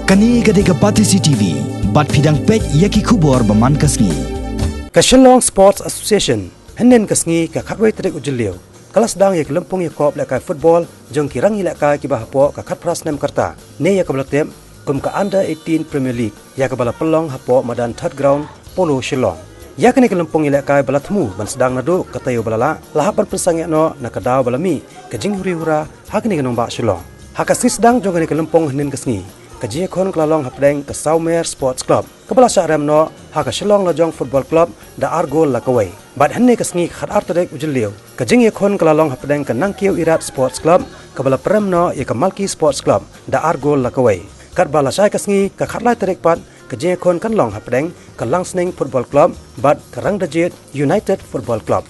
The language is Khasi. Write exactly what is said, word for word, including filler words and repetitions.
Kane ka dei ka Batesi T V, bad phi dang peit ïa ki khubor ba man ka sngi. Ka Shillong Sports Association, hynnin ka sngi ka khatwei tarik u Jylliew, ka la sdang ïa ka lympung ïakop lehkai football jong ki rangïalehkai kiba hapoh ka khatphra snem ka rta, ne ïa kaba la tip kum ka Under eighteen Premier League, ïa kaba la pynlong hapoh madan Third Ground, Polo, Shillong. Ïa kane ka lympung ïalehkai ba la thmu ban sdang naduh ka taïew ba la lah, la hap ban pynsangeh noh na ka daw ba la mih ka jinghuri hura ha kane ka nongbah Shillong. Ha ka sngi sdang jong kane ka lympung hynnin ka sngi, ka jingïakhun ka la long hapdeng ka Sawmer Sports Club, kaba la shah rem noh ha ka Shillong Lajong Football Club da ar gol la kawei. Bad hynne ka sngi ka khatar tarik u Jylliew, ka jingïakhun ka la long hapdeng ka Nangkiew Irat Sports Club, kaba la pynrem noh ïa ka Malki Sports Club da ar gol la kawei. Katba lashai ka sngi ka khatlai tarik pat, ka jingïakhun kan long hapdeng ka Langsning Football Club bad ka Rangdajied United Football Club.